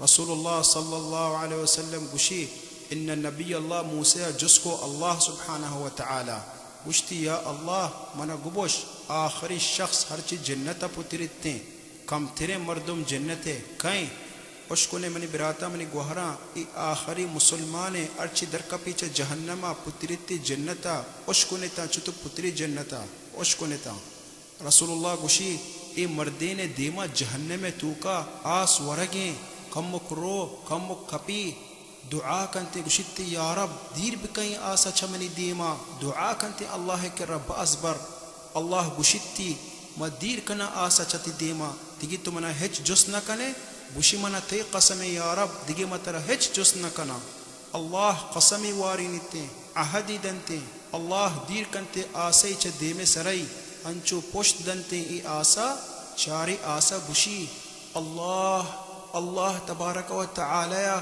رسول اللہ صلی اللہ علیہ وسلم گوشی، ان نبی اللہ موسیٰ جست کو اللہ سبحانہ و تعالی، گوشتی، یا اللہ، منا گبوش، آخری شخص ہرچی جنت ء پترتیں، کمتریں مردم جنت ء کئیں؟ اشکنے منی براتاں، منی گوہراں، ای آخری مسلمانیں ہرچی درکپی چہ جہنم ء پترتی جنت ء، اشکنے تاں چتو پتری جنت ء، اشکنے تاں۔ رسول اللہ گوشی، اے مردین ء دیما جہنم ء توکا آس ورگیں، کمک رو، کمک کپی، دعا کنتے، گوشیتی، یا رب، دیر بکئیں آس ء چہ منی دیما، دعا کنتے اللہ ء کرا باز بر۔ اللہ گوشیتی، ما دیر کناں آس ء چہ تی دیما، دگی تو منا ہچ جست نہ کنے؟ گوشی، منا تئی قسم ء یا رب، دگی ما ترا ہچ جست نہ کناں۔ اللہ قسمے وارینیتیں، عہدے دنتیں، اللہ دیر کنتیں آسئی چہ دیمے سرئی، انچو پشت دنتیں اے آسا، چارے آسا گوشی، اللہ، اللہ تبارک و تعالی ء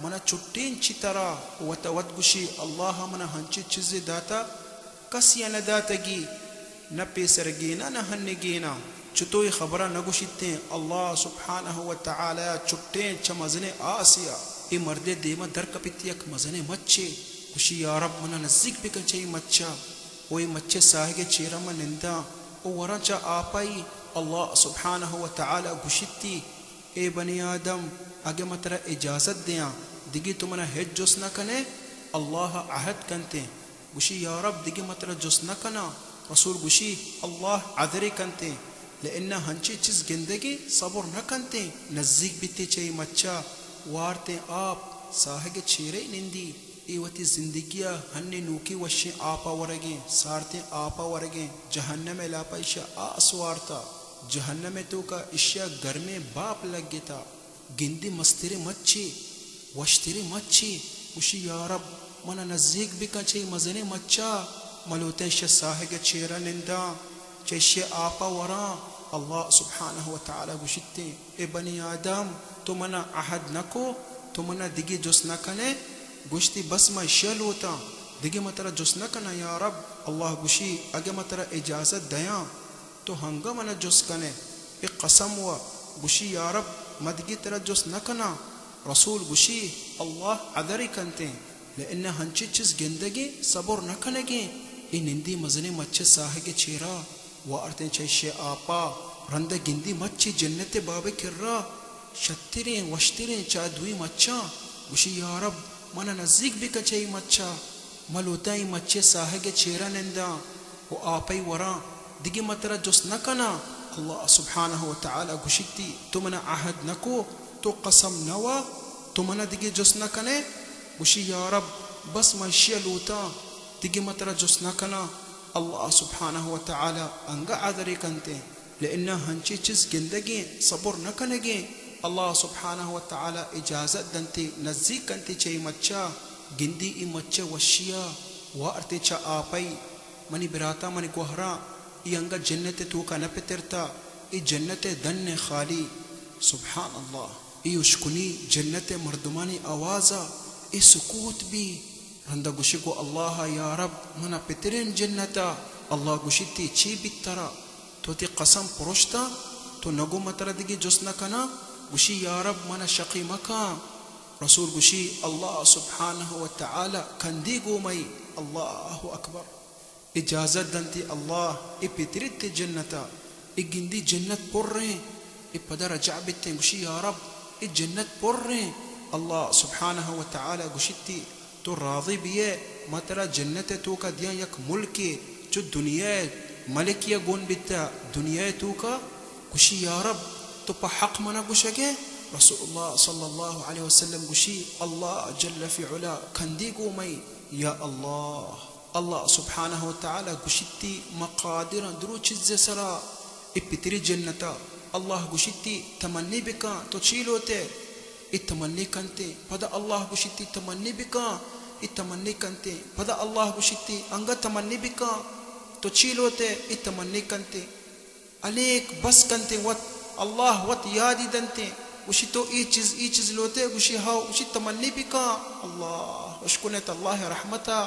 منا چٹین چی ترا وت وت گوشی، اللہ ء منا ہنچی چیزے داتا، کسی ء نہ داتگی، نہ پیسرگینا نہ ہنگینا۔ چتو اے خبرا نہ گوشیتیں، اللہ سبحانہ و تعالی چٹیں چہ مزنیں آسیا اے مردے دیما در کپیت یک مزنیں مچے۔ گوشی، یا رب، منا نزیک بکن چہ اے مچا، و اے مچے ساہگے چیرا من ننداں و وراں چہ آپائی۔ اللہ سبحانہ و تعالی گوشیتی، اے بنی آدم، اگہ من ترا اجازت دیاں، دگی تو منا ہچ جست نہ کنے؟ اللہ عہد کنتیں۔ گوشی، یا رب، دگہ من ترا جست نہ کناں۔ رسول گوشی، اللہ عذرے کنتیں، لئنا ہنچیں چیز گندگیں صبر نہ کنتیں، نزیک بیتیں چہ اے مچا، وارتیں آپ، ساہگ ء چیرے نندی، اے وتی زندگی ء ہنی نوکی وشیں آپ ء ورگیں، سارتیں آپ ء ورگیں، جہنم ء لاپا ایشی ء آس وارتا، جہنم ء توکا ایشی ء گرمیں باپ لگتا۔ گندی مستریں مچے، وشتریں مچے، گوشی، یا رب، منا نزیک بکن چہ اے مزنیں مچا، ملوتیں شہ ساہگ ء چیرا ننداں، چہ ایشی ء آپا وراں۔ اللہ سبحانہ و تعالی گوشیتیں، اے بنی آدم، تو منا عہد نکو، تو منا دگی جست نکنے؟ گوشتی، بس ما ایشی ء لوتاں، دگی ما ترا جست نکناں یا رب۔ اللہ گوشی، اگہ ما ترا اجازت دیاں، تو ہنگا منا جست کنے؟ اے قسم وا۔ گوشی، یا رب، ما دگی ترا جست نہ کناں۔ رسول گوشی، اللہ عذرے کنتیں، لئنا ہنچیں چیز گندگیں صبر نہ کنگیں۔ اے نندی مزنیں مچے ساہگ ء چیرا وارتیں چہ ایشی ء آپا، رندا گندی مچے جنت ء باب ء کرا، شتریں وشتریں چہ دوئیں مچاں۔ گوشی، یا رب، منا نزیک بکن چہ اے مچا۔ من لوتاں اے مچے ساہگ ء چیرا ننداں و آپئی وراں، دگہ من ترا جست نہ کناں۔ اللہ سبحانہ و تعالی گوشیتی، تو منا عہد نکو، تو قسم نوا، تو منا دگہ جست نہ کنے؟ گوشی، یا رب، بس من اشیا لوتاں، دگہ من ترا جست نہ کناں۔ اللہ سبحانہ و تعالی انگا عذرے کنتیں۔ لئنا ہنچیں چیز گندگیں، صبر نہ کنگیں۔ اللہ سبحانہ و تعالی اجازت دنتی، نزیک کنتی چہ اے مچا، گندی اے مچ ء وشیا، وارتی چہ آپئی۔ منی براتاں، منی گوہراں، اے انگت جنت ء توکا نہ پترتا، اے جنت ء دن ء خالی۔ سبحان اللہ، اے اشکنی جنت ء مردمانی آوازا، اے سکوت بی۔ رندا گوشی گو اللہ ء، یا رب، منا پترین جنتا۔ اللہ گوشیتی، چی بیت ترا؟ تو وتی قسم پروشتا؟ تو نگو من ترا دگہ جست نہ کناں؟ گوشی، یا رب، منا شقی مکاں۔ رسول گوشی، اللہ سبحانہ و تعالی کندی گو مئی۔ اللہ اکبر۔ اجازت دنتی اللہ، اے پتریت جنتا، اے گندی جنت پریں، اے پدا رجع بیتیں، گوشی، یا رب، اے جنت پریں۔ اللہ سبحانہ و تعالی گوشیتی، تو راضی بیئے، ما ترا جنت ء توکا دیاں یک ملکے، چو دنیا ء ملکی ء گون بیتا دنیا ء توکا۔ گوشی، یا رب، تو پہ حق منا گوشگے؟ رسول اللہ صلی اللہ علیہ وسلم گوشی، اللہ جل فی علا کندی گو مئی۔ یا اللہ، اللہ سبحانہ و تعالی گوشیتی، ما قادراں درو چیزے سرا۔ اے پتری جنتا، اللہ گوشیتی، تمنی بکاں، تو چی لوتے؟ اے تمنی کنتے۔ پدا اللہ گوشیتی، تمنی بکاں۔ اے تمنی کنتے۔ پدا اللہ گوشیتی، انگا تمنی بکاں، تو چی لوتے؟ اے تمنی کنتے۔ الیک بس کنتے وت، اللہ وت یادی دنتے۔ گوشی، تو اے چیز، اے چیز لوتے؟ گوشی، ہاو۔ گوشی، تمنی بکاں۔ اللہ، اشکنت اللہ رحمتا۔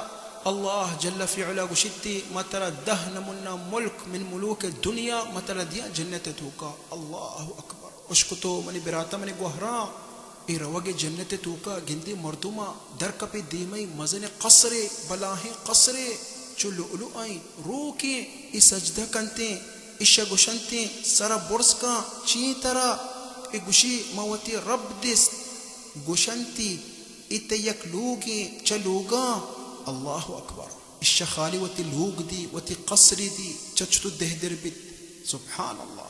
اللہ جل فی علا گوشیتی، ما ترا دہ نمونہ ملک من ملوک دنیا ما ترا دیاں جنت توکا۔ اللہ اکبر۔ اشکتو منی براتا، منی گوہراں، اے روگ ءَ جنت ءِ توکا گندے مردماں درکپے دیمئی مزنیں قصرے، بلاہیں قصرے، چو لؤلؤئیں روکیں، اے سجدہ کنتیں، ایشا گوشنتیں، سرا برز کن، چی ترا؟ اے گوشی، من وتی رب دیست۔ گوشنتی، اے تئی یک لوگیں چہ لوگاں۔ اللہ اکبر۔ ایشا خالی وتی لوگ دی، وتی قصری دی، چہ چتو دہدر بیت۔ سبحان اللہ۔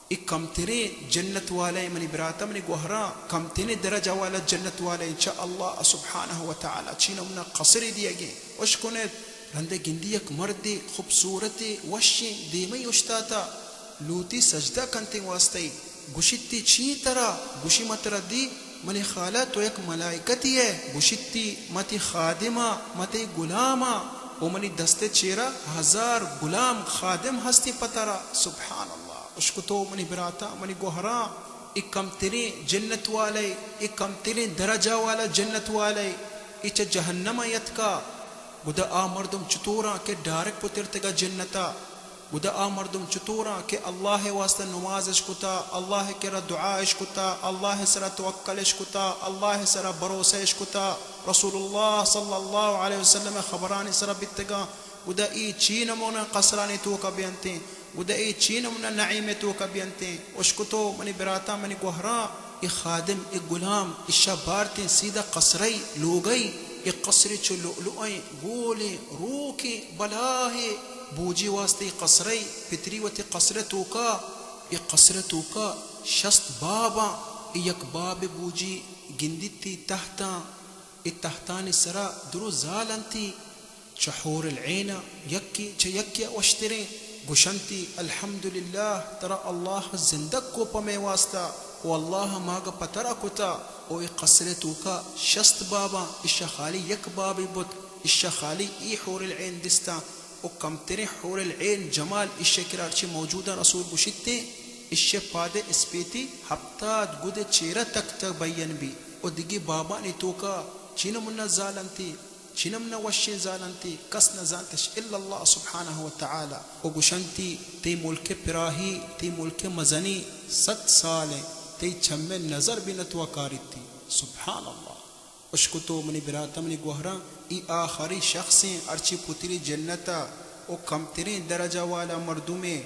اے کمتریں جنت والئے، منی براتاں، منی گوہراں، کمتریں درجہ والا جنت والئے، چہ اللہ سبحانہ و تعالی چی نمونہ قصرے دیگیں۔ اشکنت، رندے گندی یک مردے خوبصورتے، وشیں، دیمئی اشتاتا، لوتی سجدہ کنتیں واسطہ ای۔ گوشیتی، چی ترا؟ گوشی، من ترا دی، منی خالہ، تو یک ملائکتی ئے۔ گوشیتی، من تئی خادماں، من تئی غلاماں، و منی دست ءِ چیرا ہزار غلام خادم ہستی پہ ترا۔ سبحان اللہ۔ اشکتو منی براتاں، منی گوہراں، اے کمتریں جنت والئے، اے کمتریں درجہ والا جنت والئے، اے چہ جہنم ءَ یتکا۔ گدا آ مردم چطوراں کہ ڈائریکٹ پترتگا جنتا۔ گدا آ مردم چطوراں کہ اللہ ءِ واسطہ نماز اش کتا، اللہ ءِ کرا دعا اش کتا، اللہ ءِ سرا توکل اش کتا، اللہ ءِ سرا بھروسہ اش کتا، رسول اللہ صلی اللہ علیہ وسلم ءِ خبرانی سرا بیتگاں۔ گدا اے چی نمونہ قصرانی توکا بینتیں؟ گدا اے چی نمونہ نعیم ءِ توکا بینتیں؟ اشکتو منی براتاں، منی گوہراں، اے خادم، اے غلام، اشا بارتیں سیدھا قصرئی، لوگئی، اے قصرے چو لؤلؤئیں، گولیں، روکیں، بلاہیں، بوجی واسطہ اے قصرئی، پتری وتی قصر ءِ توکا، اے قصر ءِ توکا شست باباں، اے یک باب ءِ بوجی گندیتی تحتاں، اے تحتانی سرا درو زال انتی، چہ حور العین ءَ یکے چہ یکے ءَ وشتریں۔ گوشنتی، الحمدللہ، ترا اللہ ءَ زندگ کو پہ مئے واسطہ، و اللہ ءَ ماگ پہ ترا کتا، و اے قصر ءِ توکا شست باباں، اشا خالی یک بابے بوت، اشا خالی اے حور العین دیستاں، و کمتریں حور العین جمال اشی کرا ہرچی موجوداں۔ رسول گوشیتیں، اشی پاد ءِ اسپیتی ہپتاد گد ءِ چیرا تک تک بیان بی، و دگہ بابانی توکا چی نمونہ زال انتی۔ چی نمونہ وشیں زال انتی، کس نہ زانتش الا اللہ سبحانہ و تعالی۔ و گوشنتی، تئی ملک ءِ پراہی، تئی ملک ءِ مزنی صد سال انت، تئی چم ءِ نظر بہ نتوا کاریتی۔ سبحان اللہ۔ اشکتو منی براتاں، منی گوہراں، اے آخری شخصیں ہرچی پتری جنت ءَ و کمتریں درجہ والا مردمے۔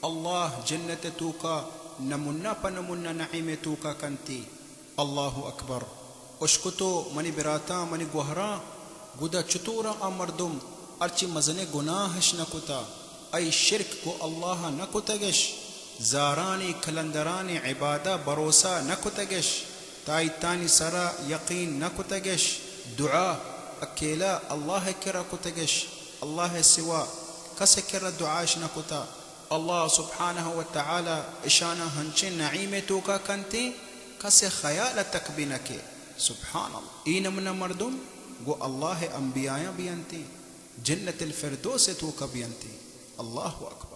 اللہ جنت ءِ توکا نمونہ پہ نمونہ نعیم ءِ توکا کنتی۔ اللہ اکبر۔ اشکتو منی براتاں، منی گوہراں، گدا چطوراں آ مردم ہرچی مزنیں گناہ اش نہ کتا، اے شرک گوں اللہ ءَ نہ کتگش، زارانی کلندرانی عبادہ بھروسہ نہ کتگش، تائیتانی سرا یقین نہ کتگش، دعا اکیلا اللہ ءِ کرا کتگش، اللہ ءِ سوا کس ءِ کرا دعا اش نہ کتا۔ اللہ سبحانہ و تعالی اشانا ہنچیں نعیم ءِ توکا کنتیں، کس ءِ خیال ءَ تک بھی نہ کے۔ سبحان اللہ۔ اے نمونہ مردم گوں اللہ ءِ انبیایاں بینتیں، جنت الفردوس ءِ توکا بینتیں۔ اللہ اکبر۔